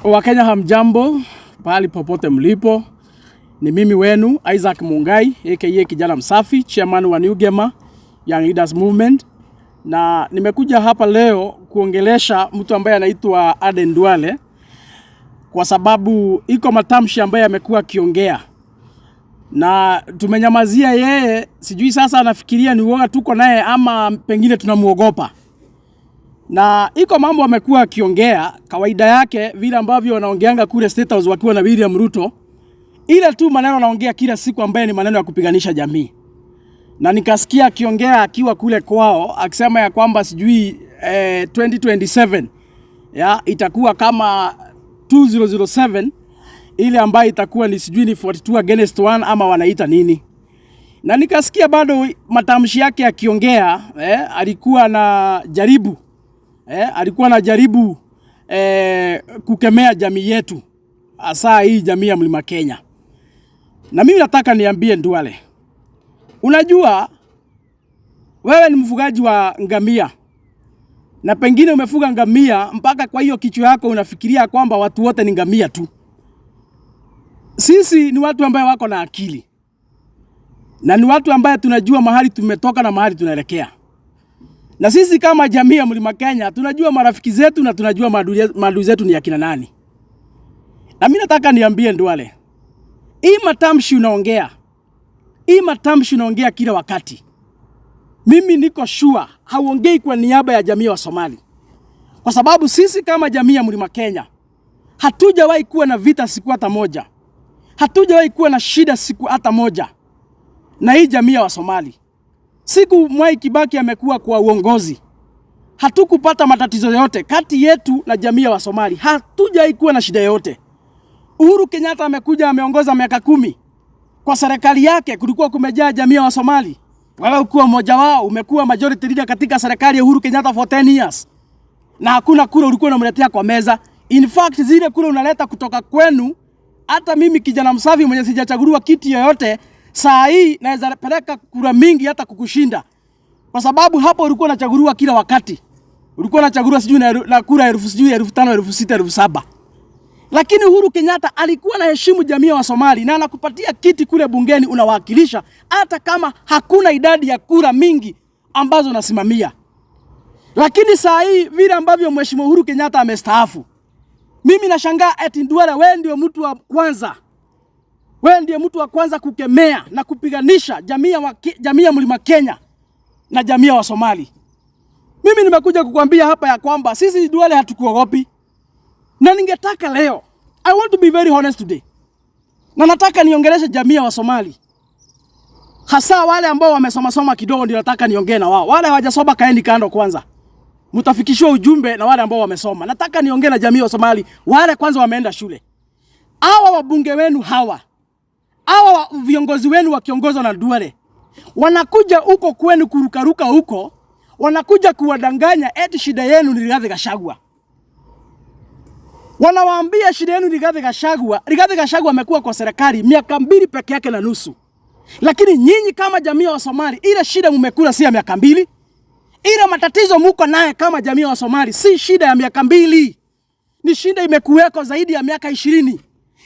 Wakenya hamjambo, pahali popote mlipo. Ni mimi wenu Isaac Mungai aka Kijana Msafi, chairman wa New Gema Young Leaders Movement, na nimekuja hapa leo kuongelesha mtu ambaye anaitwa Aden Duale kwa sababu iko matamshi ambayo amekuwa akiongea na tumenyamazia yeye. Sijui sasa anafikiria ni uoga tuko naye ama pengine tunamuogopa na iko mambo amekuwa akiongea kawaida yake vile ambavyo wanaongeanga kule State House wakiwa na William Ruto, ile tu maneno anaongea kila siku ambaye ni maneno ya kupiganisha jamii. Na nikasikia akiongea akiwa kule kwao akisema ya kwamba sijui 2027 ya itakuwa kama 2007 ile ambayo itakuwa ni sijui ni 42 against 1 ama wanaita nini. Na nikasikia bado matamshi yake akiongea, alikuwa na jaribu alikuwa anajaribu kukemea jamii yetu, hasa hii jamii ya Mlima Kenya. Na mimi nataka niambie Duale, unajua wewe ni mfugaji wa ngamia na pengine umefuga ngamia mpaka kwa hiyo kichwa yako unafikiria kwamba watu wote ni ngamia tu. Sisi ni watu ambaye wako na akili na ni watu ambaye tunajua mahali tumetoka na mahali tunaelekea. Na sisi kama jamii ya Mlima Kenya tunajua marafiki zetu na tunajua maadui zetu ni akina nani. Na mimi nataka niambie Duale, hii matamshi unaongea, hii matamshi unaongea kila wakati, mimi niko sure hauongei kwa niaba ya jamii wa Somali, kwa sababu sisi kama jamii ya Mlima Kenya hatujawahi kuwa na vita siku hata moja, hatujawahi kuwa na shida siku hata moja na hii jamii ya Wasomali. Siku Mwai Kibaki amekuwa kwa uongozi, hatukupata matatizo yote kati yetu na jamii ya Wasomali, hatujawahi kuwa na shida yoyote. Uhuru Kenyatta amekuja ameongoza miaka 10 kwa serikali yake kulikuwa kumejaa jamii ya Wasomali. Wewe ukiwa mmoja wao, umekuwa majority leader katika serikali ya Uhuru Kenyatta for 10 years, na hakuna kura ulikuwa unamletea kwa meza. In fact, zile kura unaleta kutoka kwenu, hata mimi Kijana Msafi mwenye sijachaguliwa kiti yoyote, saa hii naweza peleka kura mingi hata kukushinda, kwa sababu hapo ulikuwa unachaguliwa kila wakati, ulikuwa unachaguliwa sijui na kura elfu sijui 5,000, 6,000, 7,000. Lakini Uhuru Kenyatta alikuwa na heshimu jamii ya Wasomali na anakupatia kiti kule bungeni unawakilisha, hata kama hakuna idadi ya kura mingi ambazo unasimamia. Lakini saa hii vile ambavyo Mheshimiwa Uhuru Kenyatta amestaafu, mimi nashangaa eti Duale, wewe ndio mtu wa kwanza, wewe ndiye mtu wa kwanza kukemea na kupiganisha jamii ya Mlima Kenya na jamii ya Wasomali. Mimi nimekuja kukwambia hapa ya kwamba sisi Duale hatukuogopi. Na ningetaka leo, I want to be very honest today, na nataka niongeleshe jamii ya Wasomali, hasa wale ambao wamesoma soma kidogo, ndio nataka niongee na wao. Wale hawajasoma kaeni kando kwanza, mtafikishiwa ujumbe na wale ambao wamesoma. Nataka niongee na jamii ya Wasomali, wale kwanza wameenda shule. Hawa wabunge wenu hawa viongozi wenu wakiongozwa na Duale wanakuja huko kwenu kurukaruka huko, wanakuja kuwadanganya eti shida yenu ni Rigathi Gachagua. Wanawaambia shida yenu Rigathi Gachagua. Rigathi Gachagua amekuwa kwa serikali miaka 2 peke yake na nusu, lakini nyinyi kama jamii ya Wasomali ile shida mmekula si ya miaka 2, ile matatizo muko naye kama jamii ya Wasomali si shida ya miaka 2, ni shida imekuweko zaidi ya miaka 20.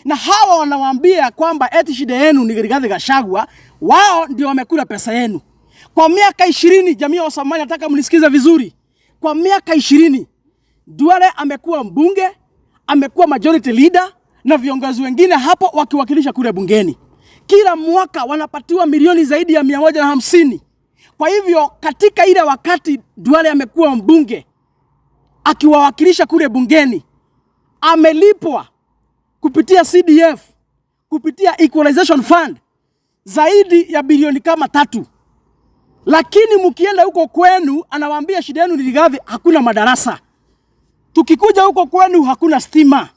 Na hawa wanawaambia kwamba eti shida yenu ni Rigathi Gachagua, wao ndio wamekula pesa yenu kwa miaka 20. Jamii ya Wasomali, nataka mnisikize vizuri. Kwa miaka 20 Duale amekuwa mbunge, amekuwa majority leader na viongozi wengine hapo wakiwakilisha kule bungeni. Kila mwaka wanapatiwa milioni zaidi ya 150. Kwa hivyo katika ile wakati Duale amekuwa mbunge akiwawakilisha kule bungeni, amelipwa kupitia CDF, kupitia Equalization Fund zaidi ya bilioni kama 3. Lakini mkienda huko kwenu anawaambia shida yenu ni Rigathi, hakuna madarasa. Tukikuja huko kwenu hakuna stima.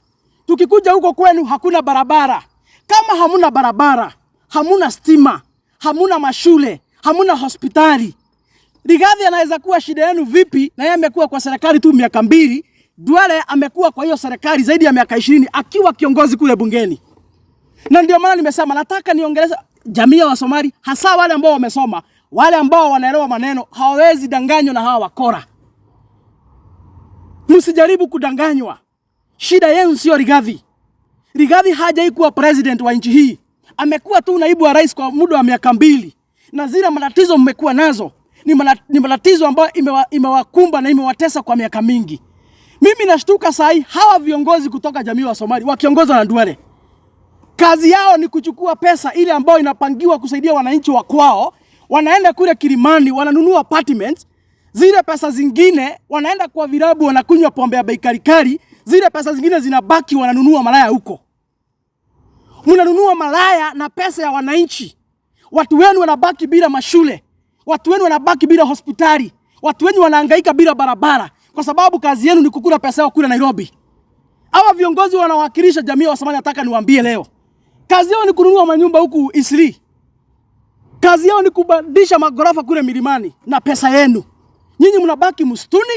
Tukikuja huko kwenu hakuna barabara. Kama hamuna barabara, hamuna stima, hamuna mashule, hamuna hospitali, Rigathi anaweza kuwa shida yenu vipi? Na yeye amekuwa kwa serikali tu miaka 2. Duale amekuwa kwa hiyo serikali zaidi ya miaka 20 akiwa kiongozi kule bungeni. Na ndio maana nimesema nataka niongeleze jamii ya Wasomali, hasa wale ambao wamesoma, wale ambao wanaelewa maneno, hawawezi danganywa na hawa wakora. Msijaribu kudanganywa. Shida yenu sio Rigathi. Rigathi hajai kuwa president wa nchi hii, amekuwa tu naibu wa rais kwa muda wa miaka 2, na zile matatizo mmekuwa nazo ni matatizo ambayo imewakumba na imewatesa kwa miaka mingi. Mimi nashtuka saa hii hawa viongozi kutoka jamii wa Somali wakiongozwa na Duale, kazi yao ni kuchukua pesa ile ambayo inapangiwa kusaidia wananchi wa kwao, wanaenda kule Kilimani wananunua apartments. Zile pesa zingine wanaenda kwa vilabu wanakunywa pombe ya bei kali, zile pesa zingine zinabaki wananunua malaya huko. Mnanunua malaya na pesa ya wananchi. Watu wenu wanabaki bila mashule, watu wenu wanabaki bila hospitali, watu wenu wanahangaika bila barabara, kwa sababu kazi yenu ni kukula pesa yao kule Nairobi. Hawa viongozi wanawakilisha jamii wa Somalia, nataka niwaambie leo, kazi yao ni kununua manyumba huku Eastleigh, kazi yao ni kubadilisha magorofa kule milimani na pesa yenu. Nyinyi mnabaki msituni,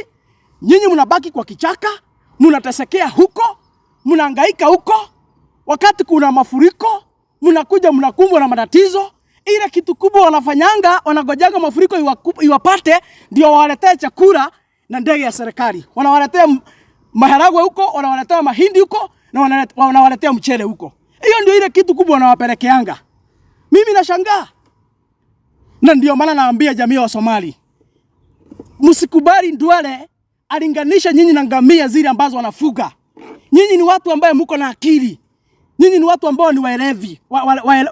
nyinyi mnabaki kwa kichaka, mnatesekea huko, mnahangaika huko. Wakati kuna mafuriko, mnakuja mnakumbwa na matatizo. Ile kitu kubwa wanafanyanga, wanagojanga mafuriko iwapate ndio wawaletee chakula na ndege ya serikali. Wanawaletea maharagwe huko, wanawaletea mahindi huko na wanawaletea mchele huko. Hiyo ndio ile kitu kubwa wanawapelekeanga. Mimi nashangaa. Na ndio maana naambia jamii wa Somali, msikubali Duale alinganisha nyinyi na ngamia zile ambazo wanafuga. Nyinyi ni watu ambaye mko na akili. Nyinyi ni watu ambao ni waelevi.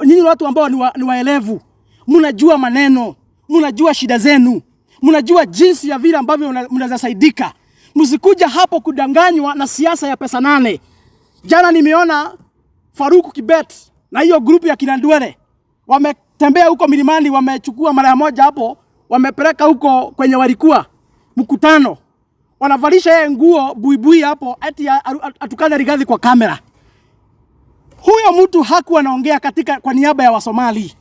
Nyinyi ni watu ambao ni waelevu. Mnajua maneno, mnajua shida zenu, mnajua jinsi ya vile ambavyo mnaweza saidika. Msikuja hapo kudanganywa na siasa ya pesa nane. Jana nimeona Faruku Kibet na hiyo group ya kina Duale wametembea huko milimani, wamechukua mara moja hapo, wamepeleka huko kwenye walikuwa mkutano, wanavalisha yeye nguo buibui hapo, eti atukane Rigathi kwa kamera. Huyo mtu hakuwa anaongea katika kwa niaba ya Wasomali.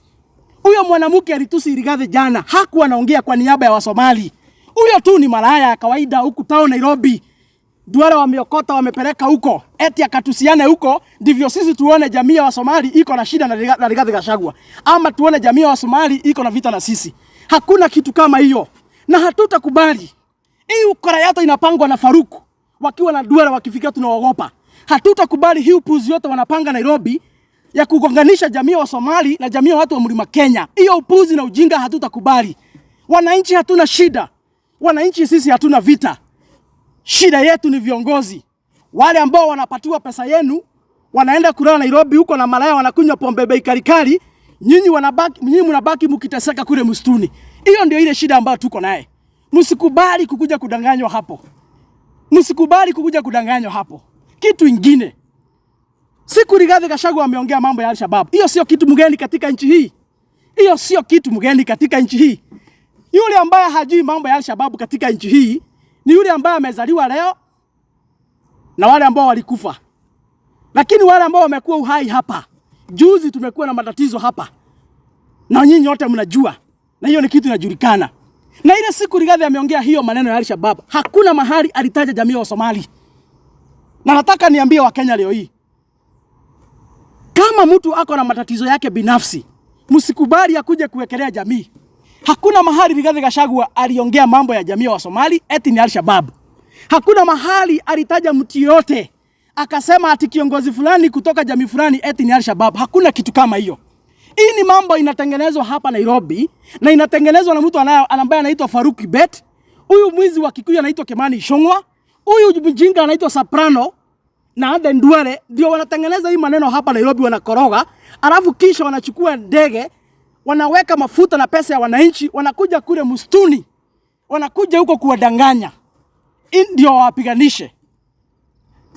Huyo mwanamke alitusi Rigathi jana, hakuwa anaongea kwa niaba ya Wasomali. Huyo tu ni malaya ya kawaida huku town Nairobi. Duale wameokota wamepeleka huko, eti akatusiane huko, ndivyo sisi tuone jamii ya Wasomali iko na shida na Rigathi Gachagua, ama tuone jamii ya Wasomali iko na vita na sisi. Hakuna kitu kama hiyo, na hatutakubali. Hii ukora yote inapangwa na Faruku wakiwa na Duale, wakifikia tunaogopa. Hatutakubali hii upuzi yote wanapanga Nairobi ya kugonganisha jamii ya Wasomali na jamii ya watu wa Mlima Kenya. Hiyo upuzi na ujinga hatutakubali. Wananchi hatuna shida, wananchi sisi hatuna vita. Shida yetu ni viongozi wale ambao wanapatiwa pesa yenu, wanaenda kulala Nairobi huko na malaya, wanakunywa pombe bei kali, nyinyi mnabaki mkiteseka kule msituni. Hiyo ndio ile shida ambayo tuko naye. Msikubali kukuja kudanganywa hapo, msikubali kukuja kudanganywa hapo. Kitu ingine, siku Rigathi Gachagua ameongea mambo ya Al-Shabaab, hiyo sio kitu mgeni katika nchi hii. Hiyo sio kitu mgeni katika nchi hii. Yule ambaye hajui mambo ya Al-Shabaab katika nchi hii ni yule ambaye amezaliwa leo na wale ambao walikufa, lakini wale ambao wamekuwa uhai hapa, juzi tumekuwa na matatizo hapa, na nyinyi wote mnajua, na hiyo ni kitu inajulikana. Na ile siku Rigathi ameongea hiyo maneno ya Al-Shabaab, hakuna mahali alitaja jamii wa Somali. Na nataka niambie Wakenya leo hii, kama mtu ako na matatizo yake binafsi, msikubali akuje kuwekelea jamii. Hakuna mahali Rigathi Gachagua aliongea mambo ya jamii wa Somali eti ni Al-Shabaab. Hakuna mahali alitaja mtu yote akasema ati kiongozi fulani kutoka jamii fulani eti ni Al-Shabaab. Hakuna kitu kama hiyo. Hii ni mambo inatengenezwa hapa Nairobi na inatengenezwa na mtu ambaye anaitwa Faruk Kibet. Huyu mwizi wa Kikuyu anaitwa Kimani Ichung'wah. Huyu mjinga anaitwa Soprano na Aden Duale ndio wanatengeneza hii maneno hapa Nairobi, wanakoroga, alafu kisha wanachukua ndege, wanaweka mafuta na pesa ya wananchi, wanakuja kule msituni, wanakuja huko kuwadanganya ndio wawapiganishe.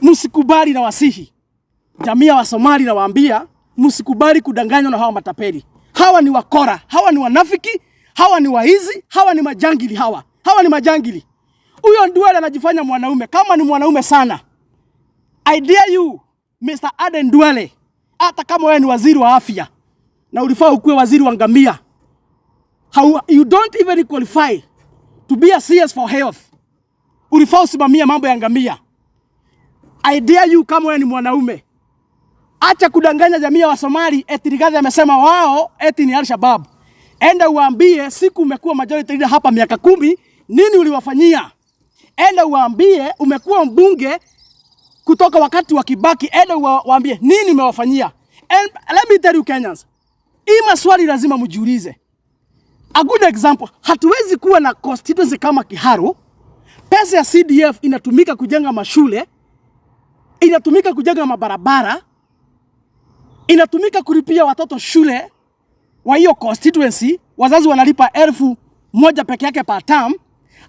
Msikubali na wasihi jamii ya Wasomali, nawaambia msikubali kudanganywa na hawa matapeli. Hawa ni wakora, hawa ni wanafiki, hawa ni waizi, hawa ni majangili, hawa ni majangili. Huyo Duale anajifanya mwanaume, kama ni mwanaume sana. I dare you Mr. Aden Duale, hata kama wewe ni waziri wa afya na ulifaa ukuwe waziri wa ngamia, how, you don't even qualify to be a CS for health. Ulifaa usimamie mambo ya ngamia. I dare you, kama wewe ni mwanaume, acha kudanganya jamii ya Wasomali eti Rigathi amesema wao eti ni Al-Shabaab. Enda uambie siku umekuwa majority leader hapa miaka 10, nini uliwafanyia? Enda uambie umekuwa mbunge Kutoka wakati wa Kibaki, ende waambie nini umewafanyia. And let me tell you Kenyans, hii maswali lazima mjiulize. A good example, hatuwezi kuwa na constituency kama Kiharu, pesa ya CDF inatumika kujenga mashule, inatumika kujenga mabarabara, inatumika kulipia watoto shule wa hiyo constituency, wazazi wanalipa 1,000 peke yake per term,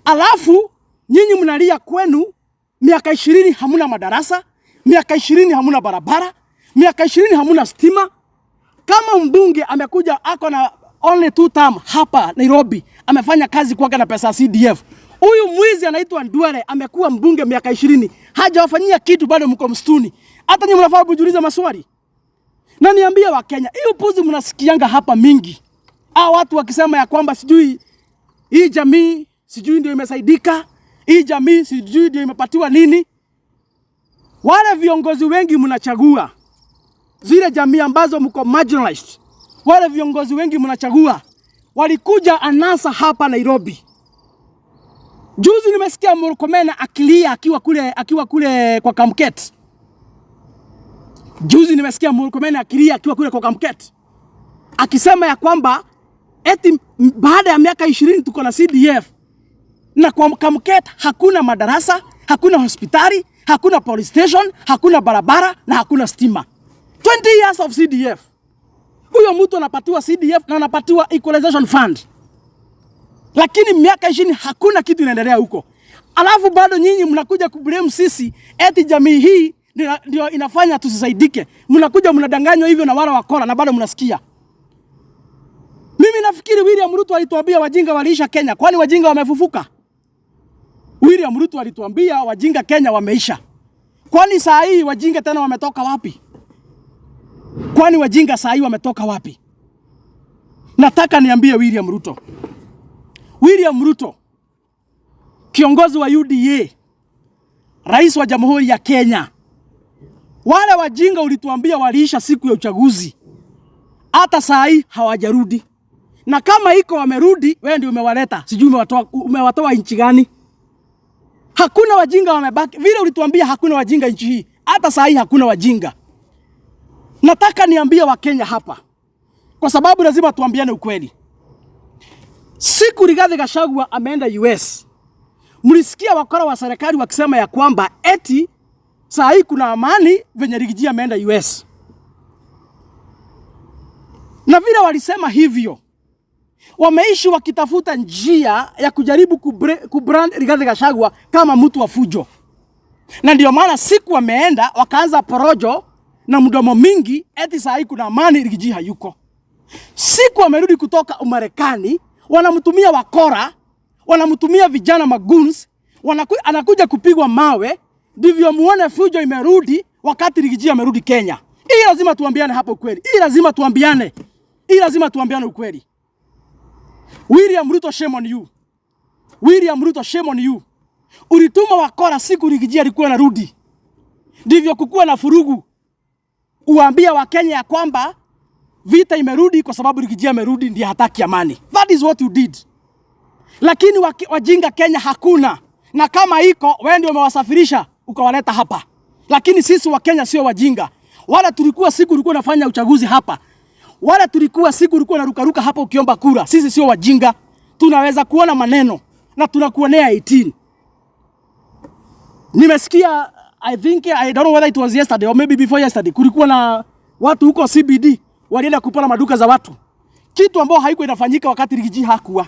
alafu nyinyi mnalia kwenu miaka 20 hamuna madarasa, miaka 20 hamuna barabara, miaka 20 hamuna stima. Kama mbunge amekuja ako na only two term hapa Nairobi, amefanya kazi kwake na pesa ya CDF. Huyu mwizi anaitwa Duale amekuwa mbunge miaka 20, hajawafanyia kitu, bado mko msituni. Hata nyinyi mnafaa kujiuliza maswali. Na niambie Wakenya, hii upuzi mnasikianga hapa mingi. Hao watu wakisema ya kwamba sijui hii jamii sijui ndio imesaidika, hii jamii sijui ndio imepatiwa nini. Wale viongozi wengi mnachagua zile jamii ambazo mko marginalized, wale viongozi wengi mnachagua walikuja anasa hapa Nairobi. Juzi nimesikia Murkomen akilia akiwa kule kwa Kamket. Juzi nimesikia Murkomen akilia akiwa kule kwa Kamket akisema ya kwamba eti baada ya miaka 20 tuko na CDF na kwa Kamket hakuna madarasa, hakuna hospitali, hakuna police station, hakuna barabara na hakuna stima. 20 years of CDF. Huyo mtu anapatiwa CDF na anapatiwa equalization fund, lakini miaka 20 hakuna kitu inaendelea huko. Alafu bado nyinyi mnakuja kublame sisi eti jamii hii ndio inafanya tusisaidike. Mnakuja mnadanganywa hivyo na wale wakora na bado mnasikia. Mimi nafikiri William Ruto alituambia wajinga waliisha Kenya. Kwani wajinga wamefufuka? William Ruto alituambia wajinga Kenya wameisha. Kwani saa hii wajinga tena wametoka wapi? Kwani wajinga saa hii wametoka wapi? Nataka niambie William Ruto. William Ruto, kiongozi wa UDA, rais wa Jamhuri ya Kenya. Wale wajinga ulituambia waliisha siku ya uchaguzi, hata saa hii hawajarudi, na kama iko wamerudi, wewe ndio umewaleta. Sijui umewatoa nchi gani? Hakuna wajinga wamebaki. Vile ulituambia hakuna wajinga nchi hii, hata saa hii hakuna wajinga. Nataka niambie Wakenya hapa, kwa sababu lazima tuambiane ukweli. Siku Rigathi Gachagua ameenda US, mlisikia wakora wa serikali wakisema ya kwamba eti saa hii kuna amani venye Riggy G ameenda US, na vile walisema hivyo, wameishi wakitafuta njia ya kujaribu kubrand Rigathi Gachagua kama mtu wa fujo, na ndio maana siku wameenda wakaanza porojo na mdomo mingi eti saa hii kuna amani, Riggy G hayuko. Siku wamerudi kutoka Umarekani, wanamtumia wakora, wanamtumia vijana magoons, anakuja kupigwa mawe, ndivyo muone fujo imerudi wakati Riggy G amerudi Kenya. Hii lazima tuambiane hapo ukweli. Hii lazima tuambiane. Hii lazima tuambiane ukweli. William Ruto, shame on you. William Ruto, shame on you. Ulituma wakora siku Riggy G alikuwa anarudi, ndivyo kukuwa na furugu, uambia Wakenya ya kwamba vita imerudi kwa sababu Riggy G amerudi, ndiye hataki amani. That is what you did. Lakini wajinga Kenya hakuna, na kama iko wewe ndio umewasafirisha ukawaleta hapa. Lakini sisi wa Kenya sio wajinga. Wala tulikuwa siku ulikuwa unafanya uchaguzi hapa, wala tulikuwa siku ulikuwa unarukaruka hapa ukiomba kura. Sisi sio wajinga, tunaweza kuona maneno na tunakuonea 18. Nimesikia, I think, I don't know whether it was yesterday or maybe before yesterday, kulikuwa na watu huko CBD walienda kupora maduka za watu, kitu ambao haikuwa inafanyika wakati Riggy G hakuwa.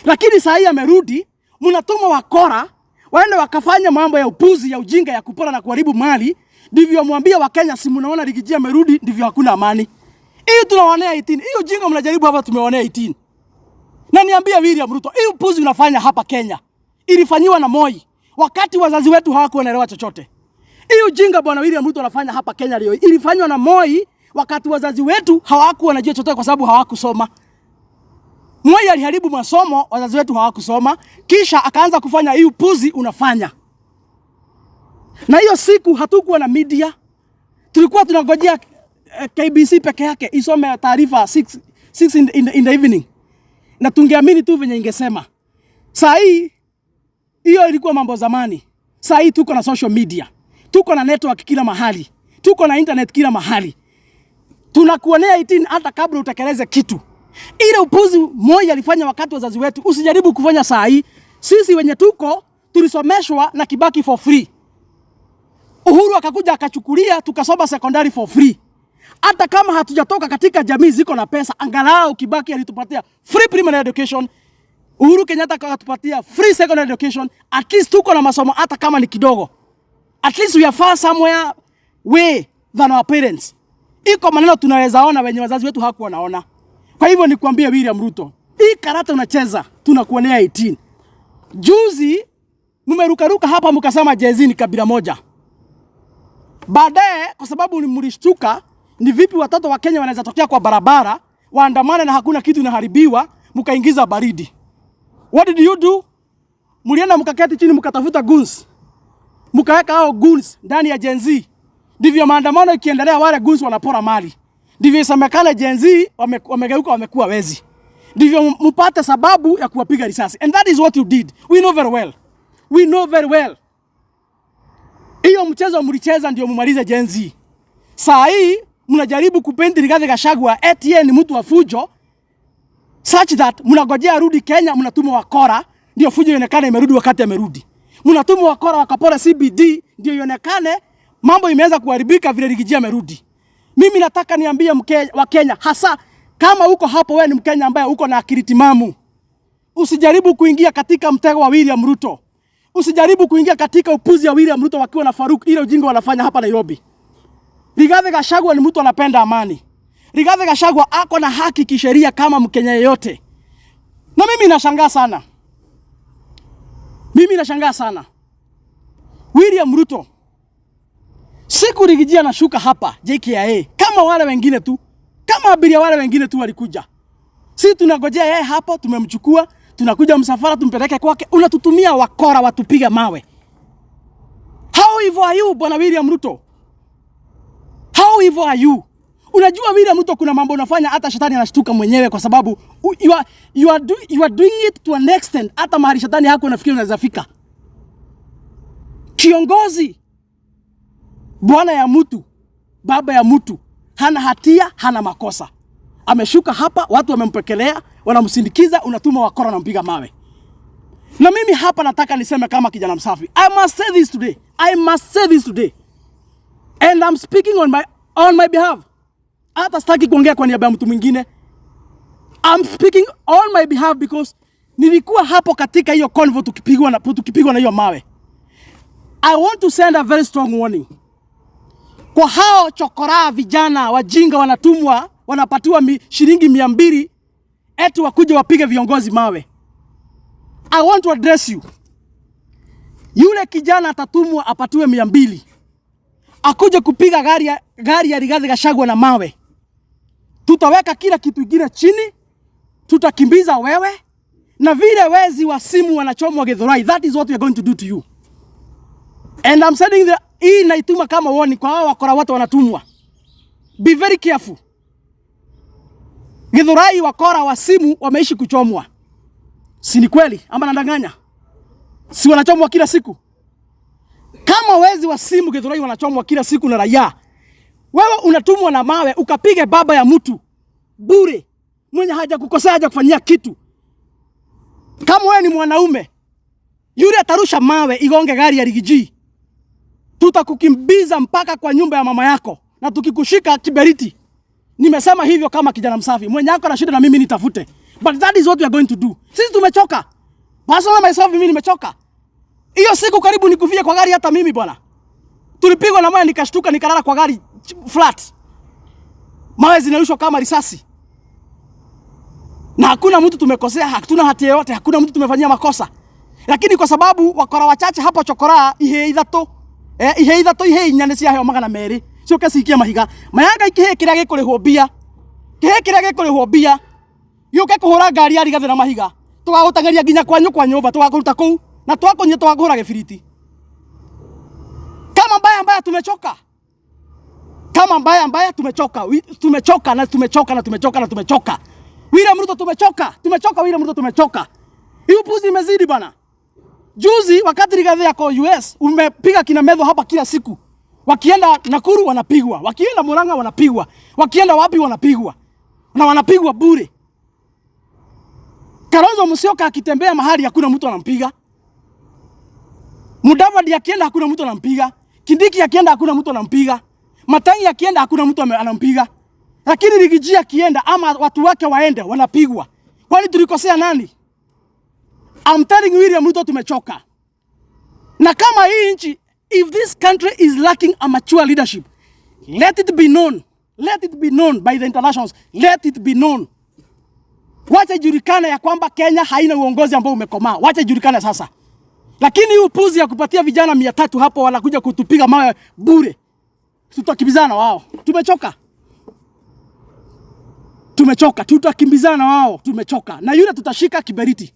Lakini saa hii amerudi, mnatuma wakora waende wakafanya mambo ya upuzi ya ujinga ya kupora na kuharibu mali, ndivyo mwambie Wakenya, si mnaona Riggy G amerudi, ndivyo hakuna amani. Hii tunawaonea 18. Hiyo ujinga mnajaribu hapa tumewaonea 18. Na niambie William Ruto, hii upuzi unafanya hapa Kenya ilifanyiwa na Moi wakati wazazi wetu hawakuwa wanaelewa chochote. Hii ujinga bwana William Ruto anafanya hapa Kenya leo ilifanywa na Moi wakati wazazi wetu hawakuwa wanajua chochote kwa sababu hawakusoma. Moi aliharibu masomo, wazazi wetu hawakusoma, kisha akaanza kufanya hii upuzi unafanya. Na hiyo siku hatukuwa na media, tulikuwa tunangojea KBC peke yake isome taarifa 6 in the evening, na tungeamini tu venye ingesema. Saa hii hiyo ilikuwa mambo zamani. Saa hii tuko na social media. Tuko na network kila mahali, tuko na internet kila mahali. Tunakuonea 18 hata kabla utekeleze kitu. Ile upuzi Moi alifanya wakati wazazi wetu, usijaribu kufanya saa hii. Sisi wenye tuko tulisomeshwa na Kibaki for free. Uhuru akakuja akachukulia, tukasoma secondary for free. Hata kama hatujatoka katika jamii ziko na pesa, angalau Kibaki alitupatia free primary education. Uhuru Kenyatta akatupatia free secondary education. At least tuko na masomo hata kama ni kidogo. At least we are far somewhere way than our parents. Iko maneno tunaweza ona wenye wazazi wetu hawakuwa wanaona. Kwa hivyo nikwambie William Ruto, hii karata unacheza tunakuonea 18. Juzi mmerukaruka hapa mkasema Gen Z ni kabila moja. Baadaye kwa sababu ni mlishtuka, ni vipi watoto wa Kenya wanaweza tokea kwa barabara waandamane na hakuna kitu inaharibiwa, mkaingiza baridi. What did you do? Mlienda mkaketi chini mkatafuta goons, mkaweka hao goons ndani ya Gen Z. Ndivyo maandamano ikiendelea, wale goons wanapora mali. Ndivyo isemekane Gen Z wamegeuka wamekuwa wezi. Ndivyo mpate sababu ya kuwapiga risasi. And that is what you did. We know very well. We know very well. Hiyo mchezo mlicheza ndio mumalize Gen Z. Saa hii mnajaribu kupaint Rigathi Gachagua eti yeye ni mtu wa fujo such that mnagojea arudi Kenya, mnatuma wakora ndio fujo ionekane imerudi wakati amerudi. Mnatuma wakora wakapora CBD ndio ionekane mambo imeanza kuharibika vile Riggy G amerudi. Mimi nataka niambie wa Kenya, hasa kama uko hapo wewe ni Mkenya ambaye uko na akili timamu, usijaribu kuingia katika mtego wa William Ruto. Usijaribu kuingia katika upuzi wa William Ruto wakiwa na Faruk, ile ujinga wanafanya hapa Nairobi. Rigathi Gachagua ni mtu anapenda amani. Rigathi Gachagua ako na haki kisheria kama Mkenya yeyote. Na mimi nashangaa sana. Mimi nashangaa sana. William Ruto siku Riggy G anashuka hapa JKIA kama wale wengine tu, kama abiria wale wengine tu walikuja. Si tunagojea yeye hapo, tumemchukua, tunakuja msafara tumpeleke kwake, unatutumia wakora watupiga mawe. How evil are you, Bwana William Ruto? How evil are you? Unajua William Ruto, kuna mambo unafanya hata shetani anashtuka mwenyewe, kwa sababu you are doing it to an extent hata mahali shetani hako unafikiri unaweza fika. Kiongozi, bwana ya mtu, baba ya mtu, hana hatia, hana makosa. Ameshuka hapa, watu wamempekelea, wanamsindikiza, unatuma wakora wanampiga mawe. Na mimi hapa nataka niseme kama kijana msafi. I must say this today. I must say this today. And I'm speaking on my behalf. Hata sitaki kuongea kwa niaba ya mtu mwingine. I'm speaking on my behalf because nilikuwa hapo katika hiyo convoy tukipigwa na hiyo mawe. I want to send a very strong warning kwa hao chokoraa vijana wajinga wanatumwa, wanapatiwa shilingi 200 eti wakuje wapige viongozi mawe. I want to address you. Yule kijana atatumwa apatiwe 200 akuje kupiga gari ya Rigathi Gachagua na mawe. Tutaweka kila kitu kingine chini, tutakimbiza wewe na vile wezi wa simu wanachomwa Githurai. That is what we are going to do to you. And I'm sending hii naituma kama warning kwa hao wakora wote wanatumwa. Be very careful. Githurai wakora wa simu wameishi kuchomwa. Si ni kweli ama nadanganya? Si wanachomwa kila siku? Kama wezi wa simu Githurai wanachomwa kila siku na raia, wewe unatumwa na mawe ukapige baba ya mtu bure, mwenye haja kukosea, haja kufanyia kitu. Kama wewe ni mwanaume, yule atarusha mawe igonge gari ya Riggy G, tutakukimbiza mpaka kwa nyumba ya mama yako, na tukikushika kiberiti. Nimesema hivyo kama kijana msafi, mwenye ako na shida na mimi nitafute, but that is what we are going to do. Sisi tumechoka, personally myself, mimi nimechoka. Hiyo siku karibu nikufie kwa gari hata mimi bwana. Tulipigwa na mawe nikashtuka nikalala kwa gari flat. Mawe zinarushwa kama risasi. Na hakuna mtu tumekosea, hatuna hatia yoyote, hakuna mtu tumefanyia makosa. Lakini kwa sababu wakora wachache hapo chokora ihe 3, ihe 3 ihe 4 nĩ ciaheo 200 ciũke cikie mahiga. Mayanga ikĩhĩ kĩrĩa gĩkũrĩhwo mbia. Kĩhĩ kĩrĩa gĩkũrĩhwo mbia. Gĩũke kũhũra ngari ya Rigathi na mahiga. Tũgagũteng'eria nginya kwanyu kwa nyũmba, tũgakũruta kũu na twakũnyita tũgakũhũra gĩbiriti. Kama mbaya mbaya tumechoka. Kama mbaya mbaya tumechoka. Tumechoka na tumechoka na tumechoka na tumechoka. William Ruto tumechoka. Tumechoka William Ruto tumechoka. Hiyo puzi imezidi bana. Juzi wakati Rigathi yako US umepiga kina Medho hapa kila siku. Wakienda Nakuru wanapigwa, wakienda Murang'a wanapigwa, wakienda wapi wanapigwa, na wanapigwa bure. Kalonzo Musyoka akitembea mahali hakuna mtu anampiga. Mudavadi akienda hakuna mtu anampiga. Kindiki akienda hakuna mtu anampiga. Matiang'i akienda hakuna mtu anampiga. Lakini Riggy G akienda ama watu wake waende wanapigwa. Kwani tulikosea nani? I'm telling William Ruto, tumechoka. Na kama hii nchi, if this country is lacking a mature leadership, let it be known. Let it be known by the internationals. Let it be known. Wacha ijulikane ya kwamba Kenya haina uongozi ambao umekomaa. Wacha ijulikane sasa. Lakini hii upuzi ya kupatia vijana 300 hapo wanakuja kutupiga mawe bure, tutakimbizana wao. Tumechoka, tumechoka, tutakimbizana wao, tumechoka. Na yule tutashika kiberiti.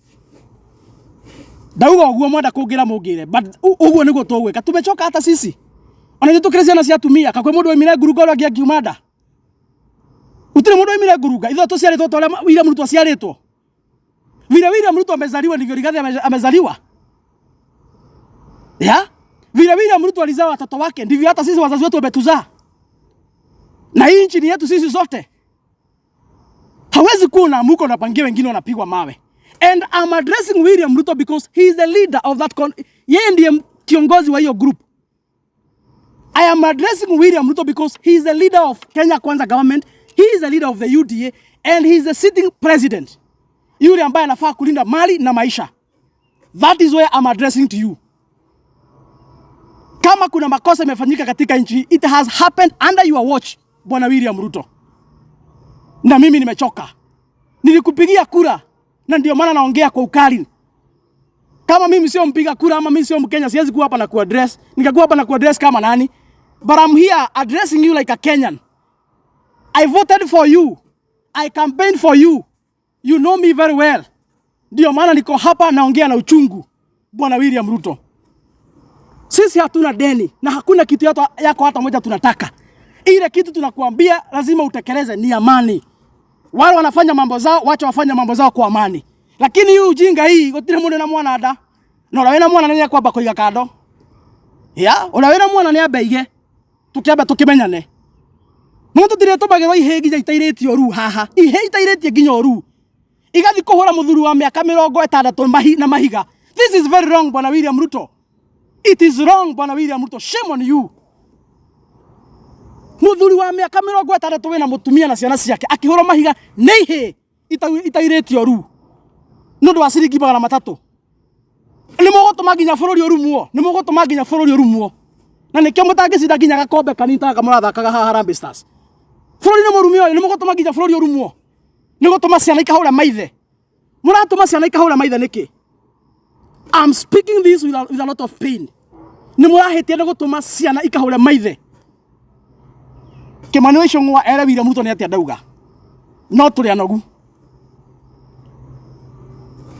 Ndauga uguo mwenda kungira mungire, but uguo niguo tugwika. Tumechoka hata sisi. Ona ithuĩ tukĩrĩ ciana cia atumia, kakwe mũndũ waimire ngurunga ũrĩa ũngĩ angiuma nda. Gũtirĩ mũndũ waimire ngurunga. Ithuĩ tũciarĩtwo ta ũrĩa William Ruto aciarĩtwo. Vile William Ruto amezaliwa ndivyo Rigathi amezaliwa. Ya? Vile William Ruto alizaa watoto wake ndivyo hata sisi wazazi wetu wametuzaa. Na hii nchi ni yetu sisi zote. Hawezi kuwa unaamuka unapangia wengine wanapigwa mawe. And I'm addressing William Ruto because he is the leader of that con, yeye ndiye kiongozi wa hiyo group. I am addressing William Ruto because he is the leader of Kenya Kwanza government. He is the leader of the UDA and he is the sitting president. Yule ambaye anafaa kulinda mali na maisha. That is where I'm addressing to you. Kama kuna makosa imefanyika katika nchi, it has happened under your watch, Bwana William Ruto. Na mimi nimechoka. Nilikupigia kura na ndio maana naongea kwa ukali. Kama mimi sio mpiga kura ama mimi sio Mkenya, siwezi kuwa hapa na kuaddress. Nikakuwa hapa na kuaddress kama nani? But I'm here addressing you like a Kenyan. I voted for you. I campaigned for you. You know me very well. Ndio maana niko hapa naongea na uchungu, Bwana William Ruto. Sisi hatuna deni na hakuna kitu yako hata moja tunataka. Ile kitu tunakuambia lazima utekeleze ni amani. Wale wanafanya mambo zao, wacha wafanye mambo zao kwa amani. Lakini hii ujinga hii gutire mundu na mwana nda. Na ũrĩa wĩna mwana nĩ akwamba kũiga kando. Ya, ũrĩa wĩna mwana nĩ ambe aige. Tukiamba tukimenyane. No tũtirĩtũmagĩrwo ihĩ nginya itairĩtie ũru haha. Ihĩ itairĩtie nginya ũru. Igathi kũhũra mũthuri wa mĩaka 60 na mahiga. This is very wrong, Bwana William Ruto. It is wrong, Bwana William Ruto. Shame on you. Mũthuri wa mĩaka 60 wĩna mũtumia na ciana ciake akĩhũrwo mahiga nĩ ihĩ itairĩtie ũru nĩ ũndũ wa ciringi 300. Nĩ mũgũtũma nginya bũrũri ũrumwo, nĩ mũgũtũma nginya bũrũri ũrumwo, na nĩkĩo mũtangĩcinda nginya gakombe kanini ta mũrathakaga haha Harambee Stars. Bũrũri nĩ mũrume ũyũ, nĩ mũgũtũma nginya bũrũri ũrumwo, nĩ gũtũma ciana ikahũra maithe. Mũratũma ciana ikahũra maithe nĩkĩ? I'm speaking this with a lot of pain. Nĩ mũrahĩtia nĩ gũtũma ciana ikahũre maithe. Kimani wa Ichung'wa ere William Ruto nĩ atĩa ndauga, no tũrĩ anogu.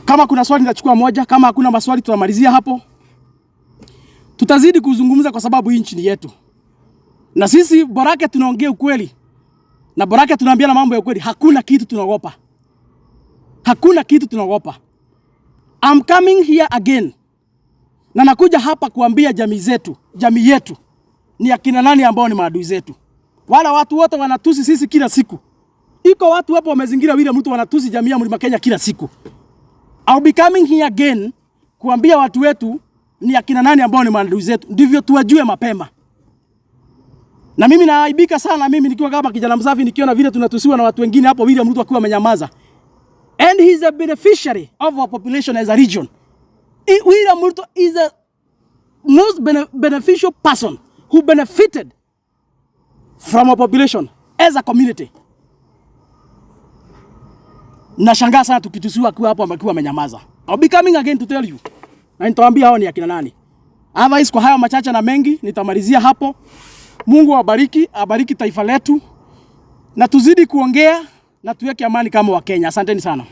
Kama kuna swali nitachukua moja, kama hakuna maswali tutamalizia hapo. Tutazidi kuzungumza kwa sababu hii nchi ni yetu, na sisi borake tunaongea ukweli na borake tunaambiana mambo ya ukweli. Hakuna kitu tunaogopa, hakuna kitu tunaogopa. I'm coming here again, na nakuja hapa kuambia jamii zetu, jamii yetu ni akina nani ambao ni maadui zetu. Wala watu wote wanatusi sisi kila siku. Iko watu hapo wamezingira William Ruto wanatusi jamii ya Mlima Kenya kila siku. I'll be coming here again kuambia watu wetu ni akina nani ambao ni maadui zetu, ndivyo tuwajue mapema. Na mimi naaibika sana mimi nikiwa kama kijana msafi nikiona vile tunatusiwa na watu wengine hapo, William Ruto akiwa amenyamaza. And he's a beneficiary of our population as a region. William Ruto is a most beneficial person who benefited from our population as a community. Nashangaa sana tukitusiwa akiwa hapo akiwa amenyamaza. I'll be coming again to tell you. Na nitawaambia hao ni akina nani. Otherwise, kwa hayo machache na mengi nitamalizia hapo. Mungu awabariki, abariki taifa letu na tuzidi kuongea na tuweke amani kama Wakenya. Asanteni sana.